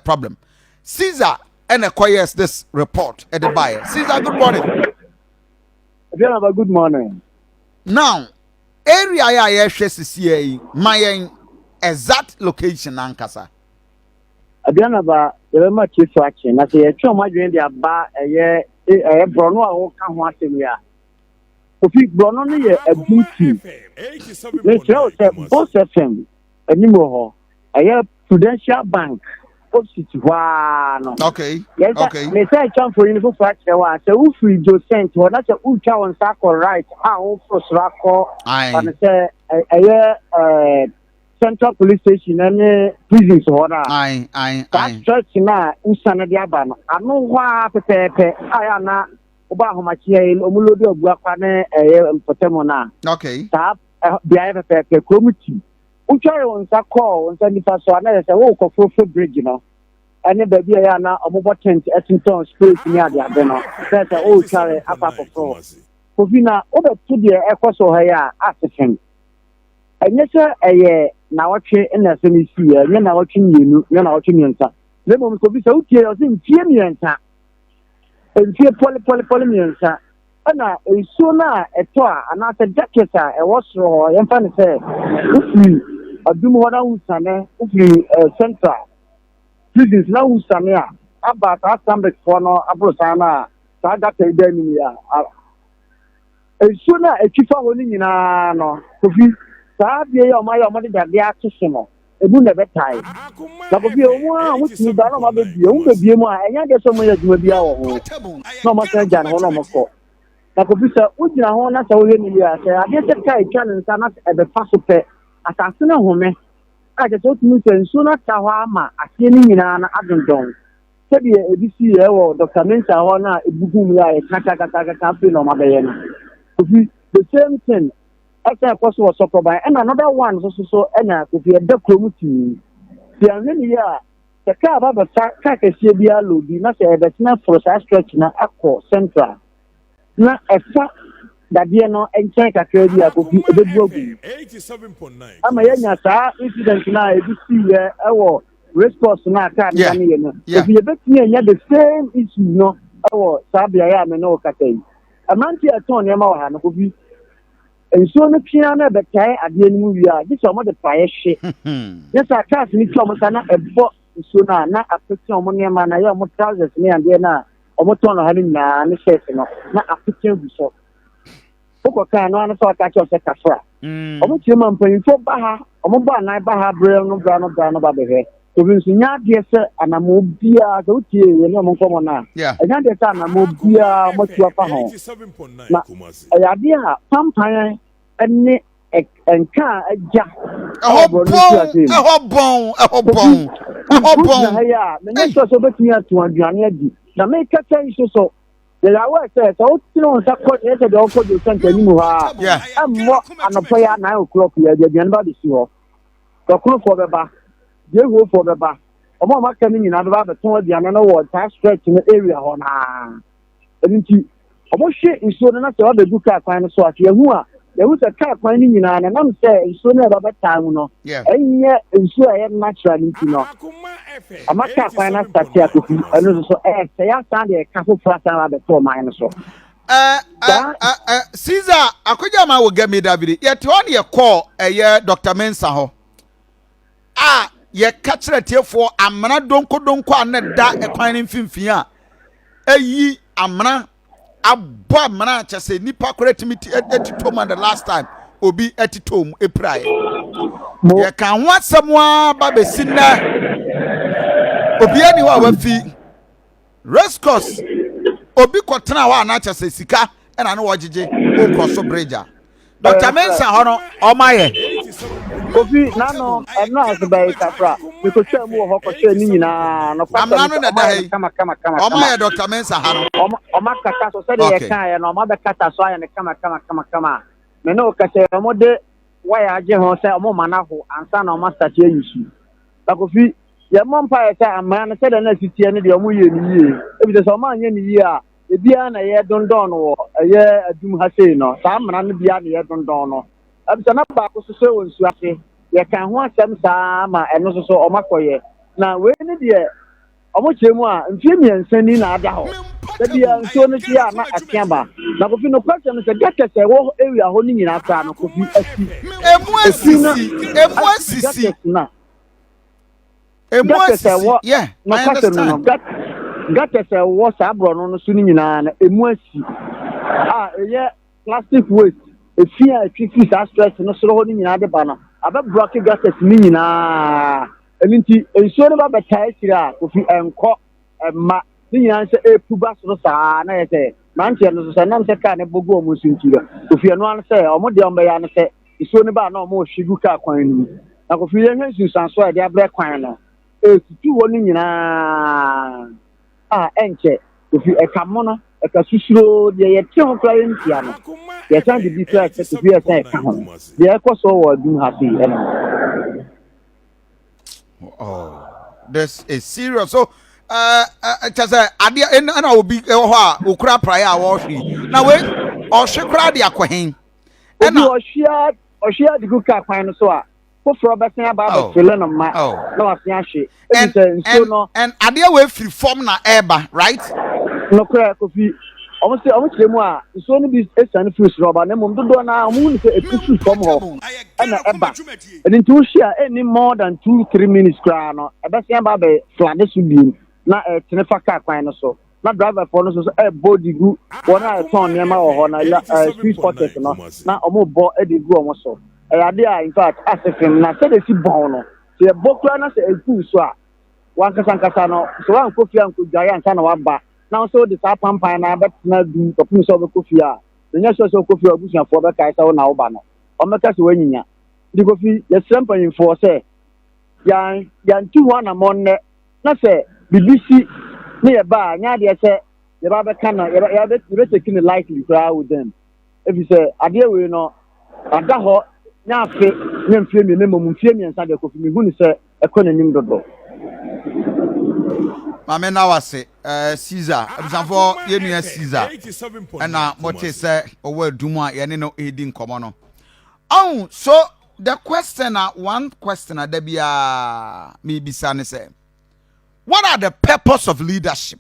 problem. Caesar ɛna ɛkɔyɛ this report ɛde baeɛ. Caesar, good morning. Aduanaba, good morning. Now, area yɛ a yɛhwɛ sisi yi, ma yɛn exact location ankasa. Aduanaba, yɛbɛma tie so akye na sɛ yɛtwe ɔmo adwene de aba ɛyɛ borɔno a wɔka ho asɛm yi a, Kofi, borɔno no yɛ Adum Tii. Mesrɛ wo sɛ Bos FM anim wɔ hɔ, ɛyɛ Prudential Bank opposite hɔ ara no. Yɛnsa mesɛ atwa mfonyin foforɔ akyerɛ wo a, sɛ wofiri Josent hɔ na sɛ wotwa wo nsa akɔ right a, woforo soro akɔ ɔno sɛ ɛyɛ Central Police Station ne prisons hɔ no a, saa stretch no a wosane de aba no ano hɔ a pɛpɛɛpɛ a yɛ ana woba ahomakyeɛ yi, ɔmo load Abuakwa ne ɛyɛ mpɔtam no a, saa beaeɛ pɛpɛɛpɛ, kurom ti, wotware wo nsa kɔɔ wo nsa nifa so a, na yɛ sɛ wokɔ bridge no ɛne baabi a ɛyɛ ana ɔmobɔ tent ɛtontɔn space ne adeade no sɛ wotware akɔ akɔforo. Kofi, na wobɛto deɛ ɛkɔ so ha yi a, ase fam. Ɛnyɛ sɛ ɛyɛ nawɔtwe na ɛsɛ no siiɛ, ɛnyɛ nawɔtwe 2, nyɛ nawɔtwe 3, na mmom Kofi, sɛ wotie, ɔsɛ mfie 3, mfie pɔlepɔlepɔle 3 ɛna nsuo no a ɛtɔ a anaasɛ gutters a ɛwɔ soro hɔ. Yɛmfa no sɛ wofiri Adum hɔ na wosane wofiri Central Prisons na wosane a aba saa Stanbicfoɔ no aborosan no a, saa gutter yi da anim yi a, nsuo no a ɛtwi fa hɔ no nyinaa no, Kofi, saa adeɛ yi a ɔmo ayɛ a ɔmode dadeɛ ato so no ebu na ɛbɛtae. Na Kofi, ɔmo a ɔmo tumi ba na ɔmo abɛbie, ɔmo bɛbie mu a, ɛnyɛ adeɛ sɛ ɔmo yɛ adwuma biara wɔ ho na ɔmo asan agya ne hɔ na ɔmo kɔ. Na Kofi, sɛ wogyina ho na sɛ woyɛ ne yie a, sɛ adeɛ sɛ kaa etwa ne nsa na sɛ ɛbɛfa so pɛ, asase no home a kyerɛ sɛ wotumi sɛ nsuo no ata hɔ ama aseɛ no nyinaa no adondɔn sɛdeɛ ebi si yɛ wɔ Dr Mensa hɔ no a ebugu mu a yɛka kakakakaka. Afei na ɔmo abɛyɛ no, Kofi, the same thing ɛsɛ ɛkɔ so wɔ Sɔkɔban. Ɛna another one nso so ɛna Kofi, ɛda kurom tii si ahwɛ ne yie a, sɛ kaa ba bɛfa kaa kɛseɛ bi aload na sɛ ɛbɛtena foro saa stretch na akɔ Central na ɛfa dadeɛ no nkyɛn kakra bi a, Kofi, ɛbɛbu agu ama yɛanya saa incident no a ebi siiɛ ɛwɔ race course no a kaa no ne yɛ no. Kofi, yɛbɛtumi anya the same issue no ɛwɔ saa beaeɛ a me ne wo kasa yi. Mmeranteɛ a ɛtɔn nneɛma wɔ ha no, Kofi, nsuo no twea na ɛbɛtae adeɛ no mu wie a, gye sɛ ɔmode praeɛ hye ne sɛ cars no twa ɔmo sa na ɛbɔ nsuo no a, na apete ɔmo nneɛma na ɛyɛ ɔmo trousers ne adeɛ no a ɔmo tɔn no ha no nyinaa ne shirt no na apete agu so. Wokɔ kaa no ano sɛ ɔka kyerɛ sɛ kafra. Ɔmo kyerɛ mu a, mpanyinfoɔ ba ha, ɔmo bɔ anan ba ha berɛ no bra no bra no ba bɛhwɛ. Obi nso nyɛ adeɛ sɛ anammɔ biara sɛ wotie yɛ ne ɔmo nkɔmmɔ no a, ɛnyɛ adeɛ sɛ anammɔ biara ɔmo atu afa ho. Na ɛyɛ adeɛ a pampan ne nka a agya. Ɛhɔ bɔn, ɛhɔ bɔn, ɛhɔ bɔn, ɛhɔ bɔn. Wogyina ha yi a, menyɛ sure sɛ wobɛtumi ato aduane adi. Na mekasa yi so so, yɛyɛ awɔ sɛ wotene wo nsa kɔ yɛ sɛ deɛ wokɔ Josent anim hɔ a, ɛmmɔ anɔpɔ yi a, 9 o'clock yɛ de aduane ba bɛsi hɔ. Dɔkonofoɔ bɛba, deehuofoɔ bɛba, ɔmo a ɔmaka no nyinaa bɛba abɛtɔn aduane no wɔ saa stretch no area hɔ naa. Ɛno nti ɔmo hwe nsuo no na sɛ wabɛgu kaa kwan no so a, yɛhu a yɛhu sɛ kaa kwan no nyinaa no nam sɛ nsuo no a ɛba bɛtaa mu no, ɛnyɛ nsuo a ɛyɛ natural no nti no, ama kaa kwan no asate akofi. Ɛno nso so ɛsɛ yɛ asan deɛ ɛka foforɔ asan abɛtɔ ɔman no so. Caesar akɔgya ma wɔ gami David, yɛte hɔ ne yɛkɔɔ ɛyɛ Dr Mensa hɔ a, yɛka kyerɛ tiefoɔ amena donkodonko a ne da ɛkwan no mfimfini a ɛyi amena abɔ amena kyɛ sɛ nipa koraa tumi titɔ mu. And the last time obi titɔ mu epiraeɛ, yɛka ho asɛm a ba bɛsi nnɛ, obiara ni hɔ a wafi race course. Obi kɔtena hɔ a, na kyɛ sɛ sika ɛna ne wɔgyegye wokɔ so bridge a Dr Mensa hɔ no ɔma yɛ. Kofi, nano ɛno ase bɛyɛ kakra mekɔtwa mu wɔ hɔ kɔhyɛ ne nyinaa no. Amena no na ɛda ha yi. Kama kama kama. Ɔma yɛ Dr Mensa ha no. Ɔma kata so sɛdeɛ yɛkaeɛ no, ɔma bɛkata so ayɛ no kama kama kama kama. Me ne wo kɛsɛ, ɔmo de waya agye ho sɛ ɔmo ma no aho ansa na ɔma start ayi su. Na Kofi, yɛmmɔ mpaeɛ sɛ amena no sɛdeɛ na asi teɛ no deɛ, ɔmo yɛ no yie, ebisɛ sɛ ɔmo anyɛ no yie a, ebiara na yɛ dondɔn no wɔ ɛyɛ Adum ha sei no. Saa amena no biara na yɛ dondɔn no, ebisɛ na baako soso wɔ nsuo ase, yɛka ho asɛm saa ma ɛno nso so ɔmo akɔyɛ. Na wei ne deɛ Wɔkyerɛ mu a, mfeɛ mmiɛnsa ni na ada hɔ. Da biara nsuo no hye a na atwe aba. Na Kofi, nokwasɛm ne sɛ gutters a ɛwɔ area hɔ no nyinaa koraa no, Kofi, asi. Emu Efi no asisi, emu asi asisi, gutters no a. Emu Gutters a asisi. ɛwɔ Yeah, I nokwasɛm no no, understand. Gutters a ɛwɔ saa borɔno no so no nyinaa no, emu asi. A ɛyɛ plastic waste, efi a ɛtwe firi saa stress no soro hɔ no nyinaa de ba no, abɛbrɔke gutters no nyinaa. Ɛno nti, nsuo no ba bɛtaa akyire a, Kofi, ɛnkɔ, ɛmma. Ne nyinaa sɛ ɛrepu ba soro saa na yɛ sɛ mmeranteɛ no nso sɛ ɛnam sɛ kaa no bɔ gu wɔn so nti no, Kofi, ɛno ara ne sɛ wɔn deɛ wɔbɛyɛ ara ne sɛ nsuo no ba a na wɔrehwe gu kaa kwan no mu. Na Kofi, yɛnhwɛ nsunsuansoɔ a ɛde abrɛ kwan no. Ɛretutu hɔ no nyinaa a ɛnkyɛ, Kofi, ɛka mono, ɛka susuro, deɛ yɛte ho koraa yɛntua no. Yɛsan de bi koraa sɛ Kofi ɛsan ɛka ho. Deɛ ɛkɔ so wɔ adum ha sei ɛno no. Oh, this is serious. So, kyɛ sɛ adeɛ ɛna obi ɛwɔ hɔ a okura praeɛ a wɔrehwe na wei ɔhwe koraa de akɔ hen. Obi ɔhwea ɔhwea de gu kaa kwan no so a foforɔ bɛsen aba oh. abɛfele no ma oh. na wasen ahwe ebi sɛ nsuo no. And adeɛ wei firi fam na ɛreba, right? Nokorɛ, Kofi, wɔn sɛ wɔn kyerɛ mu a nsuo no bi esiane firi soro ɔba na mmom dodoɔ naa wɔn hu no sɛ etu firi fam hɔ ɛna ɛba. Ɛno nti wohwie a ɛnni more than 2, 3 minutes koraa no ɛbɛsen aba abɛ flood so biem na ɛtene fa kaa kwan no so na driverfoɔ no nso so ɛbɔ de gu wɔn a ɛtɔn nneɛma wɔ hɔ na street porters no na wɔn bɔ de gu wɔn so. Ɛyɛ adeɛ a in fact ase fam na sɛdeɛ esi bɔn no, sɛ yɛbɔ koraa na sɛ egu so a, wankasa nkasa no sɛ wankɔ fie ankɔdware ansa na waba na nso wode saa pampan na abɛtena dum kɔpem sɛ wobɛkɔ fie a, menyɛ sure sɛ wokɔ fie a abusuafoɔ bɛkae sɛ wo na woba no, wɔmmɛka sɛ woanyinya. Nti Kofi, yɛsrɛ mpanyimfoɔ sɛ yɛn yɛntu ho anammɔn nnɛ na sɛ biribi si ne yɛba a, nyɛ adeɛ sɛ yɛba bɛka no yɛbɛtake no lightly koraa with them, ɛfiri sɛ adeɛ wei no ada hɔ nyɛ afe, nyɛ mfeɛ 2, mmom mfeɛ 3 deɛ, Kofi, mehu no sɛ ɛkɔ n'anim dodo. Maame na wase Caesar, abusuafoɔ, yɛn nua Caesar ɛna mote sɛ ɔwɔ adum a yɛne no redi nkɔmmɔ no. Oh, so the question a one question a da biara mebisa ne sɛ, what are the purpose of leadership?